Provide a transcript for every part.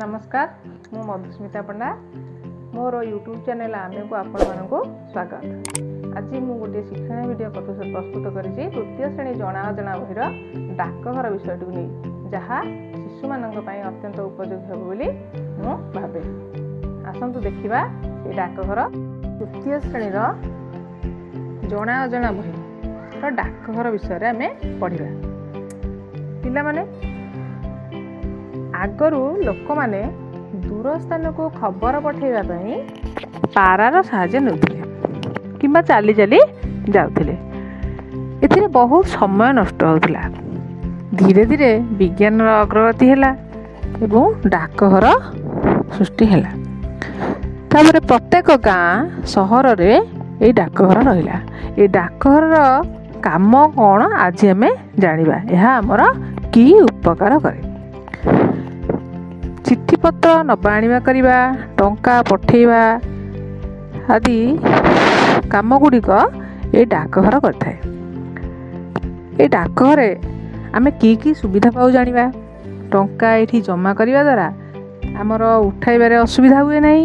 ନମସ୍କାର, ମୁଁ ମଧୁସ୍ମିତା ପଣ୍ଡା। ମୋର ୟୁଟ୍ୟୁବ୍ ଚ୍ୟାନେଲ୍ ଆମେକୁ ଆପଣମାନଙ୍କୁ ସ୍ୱାଗତ। ଆଜି ମୁଁ ଗୋଟିଏ ଶିକ୍ଷଣୀୟ ଭିଡ଼ିଓ ପ୍ରସ୍ତୁତ କରିଛି ତୃତୀୟ ଶ୍ରେଣୀ ଜଣା ଅଜଣା ବହିର ଡାକଘର ବିଷୟଟିକୁ ନେଇ, ଯାହା ଶିଶୁମାନଙ୍କ ପାଇଁ ଅତ୍ୟନ୍ତ ଉପଯୋଗୀ ହେବ ବୋଲି ମୁଁ ଭାବେ। ଆସନ୍ତୁ ଦେଖିବା ଏଇ ଡାକଘର। ତୃତୀୟ ଶ୍ରେଣୀର ଜଣା ଅଜଣା ବହିର ଡାକଘର ବିଷୟରେ ଆମେ ପଢ଼ିବା। ପିଲାମାନେ, ଆଗରୁ ଲୋକମାନେ ଦୂର ସ୍ଥାନକୁ ଖବର ପଠାଇବା ପାଇଁ ପାରାର ସାହାଯ୍ୟ ନେଉଥିଲେ କିମ୍ବା ଚାଲି ଚାଲି ଯାଉଥିଲେ। ଏଥିରେ ବହୁତ ସମୟ ନଷ୍ଟ ହେଉଥିଲା। ଧୀରେ ଧୀରେ ବିଜ୍ଞାନର ଅଗ୍ରଗତି ହେଲା ଏବଂ ଡାକଘର ସୃଷ୍ଟି ହେଲା। ତାପରେ ପ୍ରତ୍ୟେକ ଗାଁ ସହରରେ ଏଇ ଡାକଘର ରହିଲା। ଏଇ ଡାକଘରର କାମ କ'ଣ ଆଜି ଆମେ ଜାଣିବା। ଏହା ଆମର କି ଉପକାର କରେ? ଚିଠିପତ୍ର ନେବା ଆଣିବା କରିବା, ଟଙ୍କା ପଠେଇବା ଆଦି କାମ ଗୁଡ଼ିକ ଏଇ ଡାକଘର କରିଥାଏ। ଏଇ ଡାକଘରେ ଆମେ କି କି ସୁବିଧା ପାଉ ଜାଣିବା। ଟଙ୍କା ଏଇଠି ଜମା କରିବା ଦ୍ୱାରା ଆମର ଉଠାଇବାରେ ଅସୁବିଧା ହୁଏ ନାହିଁ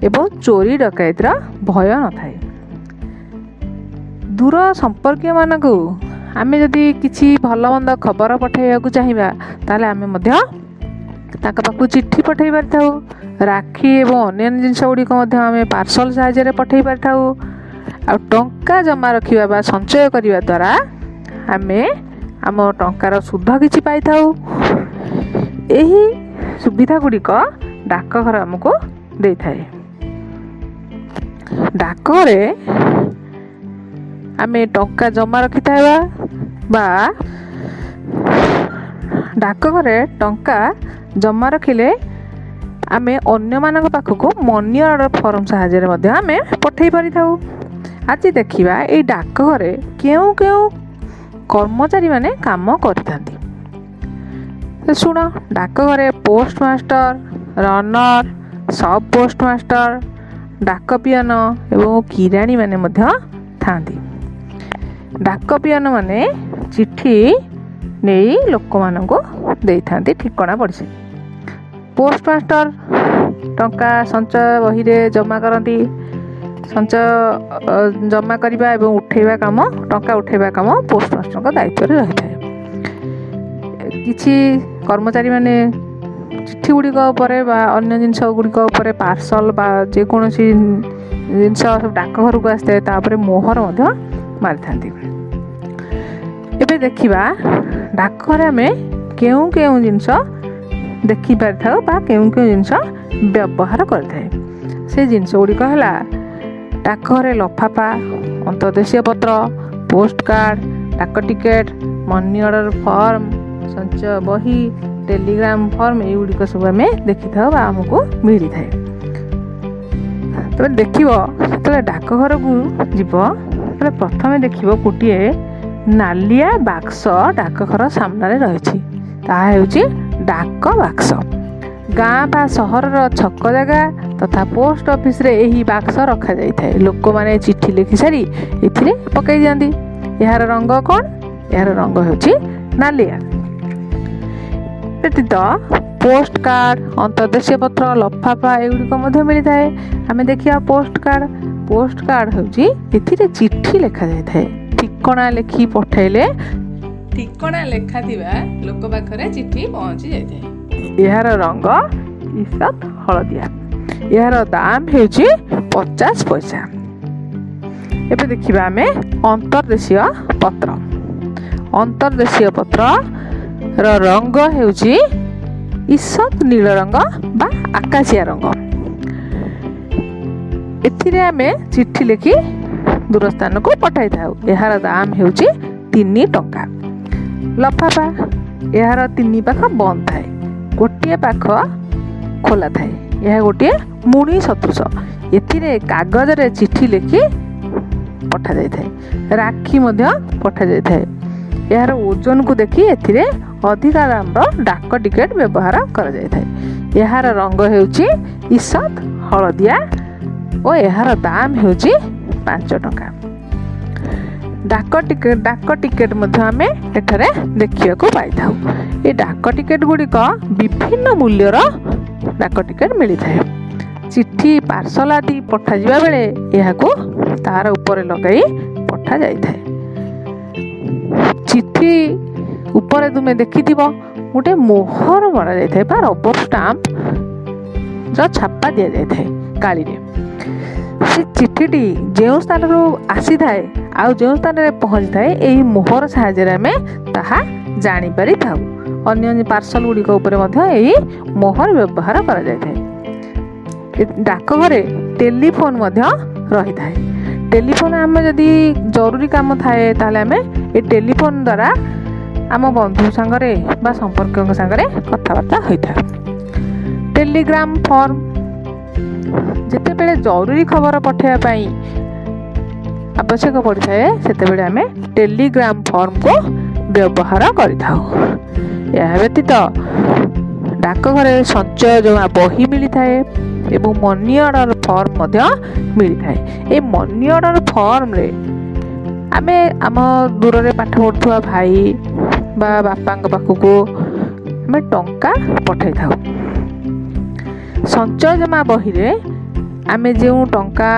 ଏବଂ ଚୋରି ଡକାୟତିର ଭୟ ନଥାଏ। ଦୂର ସମ୍ପର୍କୀୟମାନଙ୍କୁ ଆମେ ଯଦି କିଛି ଭଲ ମନ୍ଦ ଖବର ପଠାଇବାକୁ ଚାହିଁବା, ତାହେଲେ ଆମେ ମଧ୍ୟ ତାଙ୍କ ପାଖକୁ ଚିଠି ପଠାଇ ପାରିଥାଉ। ରାକ୍ଷୀ ଏବଂ ଅନ୍ୟାନ୍ୟ ଜିନିଷ ଗୁଡ଼ିକ ମଧ୍ୟ ଆମେ ପାର୍ସଲ ସାହାଯ୍ୟରେ ପଠାଇ ପାରିଥାଉ। ଆଉ ଟଙ୍କା ଜମା ରଖିବା ବା ସଞ୍ଚୟ କରିବା ଦ୍ୱାରା ଆମେ ଆମ ଟଙ୍କାର ସୁଧ କିଛି ପାଇଥାଉ। ଏହି ସୁବିଧା ଗୁଡ଼ିକ ଡାକଘର ଆମକୁ ଦେଇଥାଏ। ଡାକଘରେ ଆମେ ଟଙ୍କା ଜମା ରଖିଥାଇବା ବା ଡାକଘରେ ଟଙ୍କା ଜମା ରଖିଲେ ଆମେ ଅନ୍ୟମାନଙ୍କ ପାଖକୁ ମନି ଅର୍ଡ଼ର ଫର୍ମ ସାହାଯ୍ୟରେ ମଧ୍ୟ ଆମେ ପଠାଇ ପାରିଥାଉ। ଆଜି ଦେଖିବା ଏଇ ଡାକଘରେ କେଉଁ କେଉଁ କର୍ମଚାରୀମାନେ କାମ କରିଥାନ୍ତି। ଶୁଣ, ଡାକଘରେ post master, runner, sub post master, ଡାକ ପିଅନ ଏବଂ କିରାଣୀମାନେ ମଧ୍ୟ ଥାଆନ୍ତି। ଡାକ ପିଅନମାନେ ଚିଠି ନେଇ ଲୋକମାନଙ୍କୁ ଦେଇଥାନ୍ତି ଠିକଣା ପଡ଼ିଛି। ପୋଷ୍ଟ ମାଷ୍ଟର ଟଙ୍କା ସଞ୍ଚୟ ବହିରେ ଜମା କରନ୍ତି। ସଞ୍ଚୟ ଜମା କରିବା ଏବଂ ଉଠେଇବା କାମ, ଟଙ୍କା ଉଠେଇବା କାମ ପୋଷ୍ଟ ମାଷ୍ଟରଙ୍କ ଦାୟିତ୍ୱରେ ରହିଥାଏ। କିଛି କର୍ମଚାରୀମାନେ ଚିଠି ଗୁଡ଼ିକ ଉପରେ ବା ଅନ୍ୟ ଜିନିଷ ଗୁଡ଼ିକ ଉପରେ, ପାର୍ସଲ ବା ଯେକୌଣସି ଜିନିଷ ସବୁ ଡାକଘରକୁ ଆସିଥାଏ, ତାପରେ ମୋହର ମଧ୍ୟ ମାରିଥାନ୍ତି। ଏବେ ଦେଖିବା ଡାକଘରେ ଆମେ କେଉଁ କେଉଁ ଜିନିଷ ଦେଖିପାରିଥାଉ ବା କେଉଁ କେଉଁ ଜିନିଷ ବ୍ୟବହାର କରିଥାଏ। ସେ ଜିନିଷ ଗୁଡ଼ିକ ହେଲା ଡାକଘରେ ଲଫାଫା, ଅନ୍ତର୍ଦେଶୀୟ ପତ୍ର, ପୋଷ୍ଟ କାର୍ଡ଼, ଡାକ ଟିକେଟ୍, ମନି ଅର୍ଡ଼ର ଫର୍ମ, ସଞ୍ଚୟ ବହି, ଟେଲିଗ୍ରାମ ଫର୍ମ, ଏଇଗୁଡ଼ିକ ସବୁ ଆମେ ଦେଖିଥାଉ ବା ଆମକୁ ମିଳିଥାଏ। ତେବେ ଦେଖିବ, ଯେତେବେଳେ ଡାକଘରକୁ ଯିବ, ସେତେବେଳେ ପ୍ରଥମେ ଦେଖିବ ଗୋଟିଏ ନାଲିଆ ବାକ୍ସ ଡାକଘର ସାମ୍ନାରେ ରହିଛି। ତାହା ହେଉଛି ଡାକ ବାକ୍ସ। ଗାଁ ବା ସହରର ଛକ ଜାଗା ତଥା ପୋଷ୍ଟ ଅଫିସରେ ଏହି ବାକ୍ସ ରଖାଯାଇଥାଏ। ଲୋକମାନେ ଚିଠି ଲେଖି ସାରି ଏଥିରେ ପକାଇ ଦିଅନ୍ତି। ଏହାର ରଙ୍ଗ କ'ଣ? ଏହାର ରଙ୍ଗ ହେଉଛି ନାଲିଆ। ବ୍ୟତୀତ ପୋଷ୍ଟ କାର୍ଡ଼, ଅନ୍ତର୍ଦେଶୀୟ ପତ୍ର, ଲଫାଫା ଏଗୁଡ଼ିକ ମଧ୍ୟ ମିଳିଥାଏ। ଆମେ ଦେଖିବା ପୋଷ୍ଟ କାର୍ଡ଼। ପୋଷ୍ଟ କାର୍ଡ଼ ହେଉଛି ଏଥିରେ ଚିଠି ଲେଖାଯାଇଥାଏ। ଠିକଣା ଲେଖି ପଠାଇଲେ ଠିକଣା ଲେଖାଥିବା ଲୋକ ପାଖରେ ଚିଠି ପହଞ୍ଚି ଯାଇଥାଏ। ଏହାର ରଙ୍ଗ ଈଷତ୍ ହଳଦିଆ। ଏହାର ଦାମ ହେଉଛି 50 ପଇସା। ଏବେ ଦେଖିବା ଆମେ ଅନ୍ତର୍ଦେଶୀୟ ପତ୍ର। ଅନ୍ତର୍ଦେଶୀୟ ପତ୍ରର ରଙ୍ଗ ହେଉଛି ଈଷତ୍ ନୀଳ ରଙ୍ଗ ବା ଆକାଶିଆ ରଙ୍ଗ। ଏଥିରେ ଆମେ ଚିଠି ଲେଖି ଦୂର ସ୍ଥାନକୁ ପଠାଇଥାଉ। ଏହାର ଦାମ ହେଉଛି 3 ଟଙ୍କା। ଲଫାଫା, ଏହାର ତିନି ପାଖ ବନ୍ଦ ଥାଏ, ଗୋଟିଏ ପାଖ ଖୋଲା ଥାଏ। ଏହା ଗୋଟିଏ ମୁଣି ସଦୃଶ। ଏଥିରେ କାଗଜରେ ଚିଠି ଲେଖି ପଠାଯାଇଥାଏ। ରାକ୍ଷୀ ମଧ୍ୟ ପଠାଯାଇଥାଏ। ଏହାର ଓଜନକୁ ଦେଖି ଏଥିରେ ଅଧିକା ଦାମର ଡାକ ଟିକେଟ୍ ବ୍ୟବହାର କରାଯାଇଥାଏ। ଏହାର ରଙ୍ଗ ହେଉଛି ଈଷତ୍ ହଳଦିଆ ଓ ଏହାର ଦାମ ହେଉଛି 5 ଟଙ୍କା। ଡାକ ଟିକେଟ ମଧ୍ୟ ଆମେ ଏଠାରେ ଦେଖିବାକୁ ପାଇଥାଉ। ଏ ଡାକ ଟିକେଟ ଗୁଡ଼ିକ ବିଭିନ୍ନ ମୂଲ୍ୟର ଡାକ ଟିକେଟ ମିଳିଥାଏ। ଚିଠି, ପାର୍ସଲ ଆଦି ପଠାଯିବା ବେଳେ ଏହାକୁ ତାର ଉପରେ ଲଗାଇ ପଠାଯାଇଥାଏ। ଚିଠି ଉପରେ ତୁମେ ଦେଖିଥିବ, ଗୋଟେ ମୋହର ମରାଯାଇଥାଏ ବା ରବର ଷ୍ଟାମ୍ପ ର ଛାପା ଦିଆଯାଇଥାଏ କାଳିରେ। ସେ ଚିଠିଟି ଯେଉଁ ସ୍ଥାନରୁ ଆସିଥାଏ ଆଉ ଯେଉଁ ସ୍ଥାନରେ ପହଞ୍ଚିଥାଏ, ଏହି ମୋହର ସାହାଯ୍ୟରେ ଆମେ ତାହା ଜାଣିପାରିଥାଉ। ଅନ୍ୟ ପାର୍ସଲ ଗୁଡ଼ିକ ଉପରେ ମଧ୍ୟ ଏହି ମୋହର ବ୍ୟବହାର କରାଯାଇଥାଏ। ଡାକଘରେ ଟେଲିଫୋନ୍ ମଧ୍ୟ ରହିଥାଏ। ଟେଲିଫୋନ୍, ଆମେ ଯଦି ଜରୁରୀ କାମ ଥାଏ, ତାହେଲେ ଆମେ ଏ ଟେଲିଫୋନ୍ ଦ୍ୱାରା ଆମ ବନ୍ଧୁ ସାଙ୍ଗରେ ବା ସମ୍ପର୍କୀୟଙ୍କ ସାଙ୍ଗରେ କଥାବାର୍ତ୍ତା ହୋଇଥାଉ। ଟେଲିଗ୍ରାମ ଫର୍ମ, ଯେତେବେଳେ ଜରୁରୀ ଖବର ପଠାଇବା ପାଇଁ ଆବଶ୍ୟକ ପଡ଼ିଥାଏ, ସେତେବେଳେ ଆମେ ଟେଲିଗ୍ରାମ ଫର୍ମକୁ ବ୍ୟବହାର କରିଥାଉ। ଏହା ବ୍ୟତୀତ ଡାକଘରେ ସଞ୍ଚୟ ଜମା ବହି ମିଳିଥାଏ ଏବଂ ମନି ଅର୍ଡ଼ର ଫର୍ମ ମଧ୍ୟ ମିଳିଥାଏ। ଏ ମନି ଅର୍ଡ଼ର ଫର୍ମରେ ଆମେ ଆମ ଦୂରରେ ପାଠ ପଢ଼ୁଥିବା ଭାଇ ବା ବାପାଙ୍କ ପାଖକୁ ଆମେ ଟଙ୍କା ପଠାଇଥାଉ। ସଞ୍ଚୟ ଜମା ବହିରେ ଆମେ ଯେଉଁ ଟଙ୍କା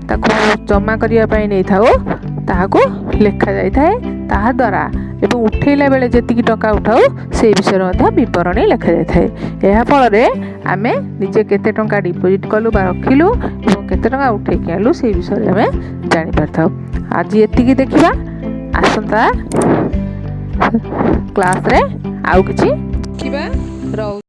ତାକୁ ଜମା କରିବା ପାଇଁ ନେଇଥାଉ, ତାହାକୁ ଲେଖାଯାଇଥାଏ ତାହାଦ୍ୱାରା ଏବଂ ଉଠେଇଲା ବେଳେ ଯେତିକି ଟଙ୍କା ଉଠାଉ, ସେଇ ବିଷୟରେ ମଧ୍ୟ ବିବରଣୀ ଲେଖାଯାଇଥାଏ। ଏହା ଫଳରେ ଆମେ ନିଜେ କେତେ ଟଙ୍କା ଡିପୋଜିଟ୍ କଲୁ ବା ରଖିଲୁ ଏବଂ କେତେ ଟଙ୍କା ଉଠେଇକି ଆଣିଲୁ, ସେଇ ବିଷୟରେ ଆମେ ଜାଣିପାରିଥାଉ। ଆଜି ଏତିକି ଦେଖିବା। ଆସନ୍ତା କ୍ଲାସ୍ରେ ଆଉ କିଛି ଦେଖିବା। ରହୁ।